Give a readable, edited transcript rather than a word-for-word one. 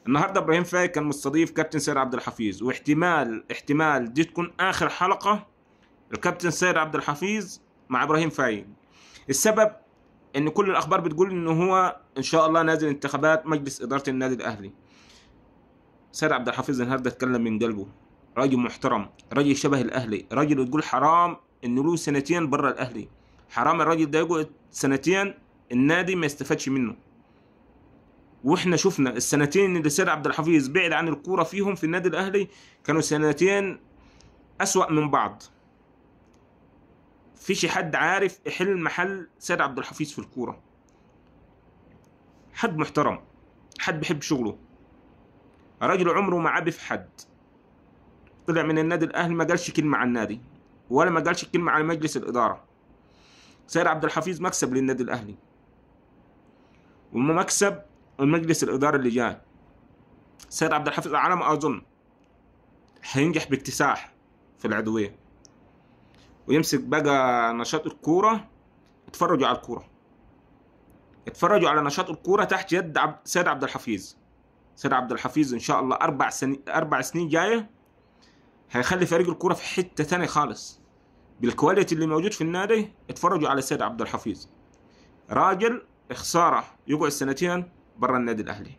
النهارده ابراهيم فايق كان مستضيف كابتن سيد عبد الحفيظ، واحتمال دي تكون اخر حلقة الكابتن سيد عبد الحفيظ مع ابراهيم فايق. السبب ان كل الاخبار بتقول ان هو ان شاء الله نازل انتخابات مجلس ادارة النادي الاهلي. سيد عبد الحفيظ النهارده اتكلم من قلبه، راجل محترم، راجل شبه الاهلي، راجل تقول حرام انه له سنتين بره الاهلي، حرام الراجل ده يقعد سنتين النادي ما يستفادش منه. واحنا شفنا السنتين اللي سيد عبد الحفيظ بعد عن الكورة فيهم في النادي الاهلي كانوا سنتين اسوأ من بعض. فيش حد عارف يحل محل سيد عبد الحفيظ في الكورة. حد محترم، حد بيحب شغله، راجل عمره ما عاب في حد. طلع من النادي الاهلي ما قالش كلمة عن النادي ولا ما قالش كلمة عن مجلس الادارة. سيد عبد الحفيظ مكسب للنادي الاهلي ومكسب المجلس الاداري اللي جاي. سيد عبد الحفيظ على ما اظن هينجح باكتساح في العضوية ويمسك بقى نشاط الكورة. اتفرجوا على الكورة، اتفرجوا على نشاط الكورة تحت يد سيد عبد الحفيظ. سيد عبد الحفيظ ان شاء الله 4 سنين جاية هيخلي فريق الكورة في حتة تانية خالص بال quality اللي موجود في النادي. اتفرجوا على سيد عبد الحفيظ، راجل خسارة يقعد سنتين برا النادي الاهلي.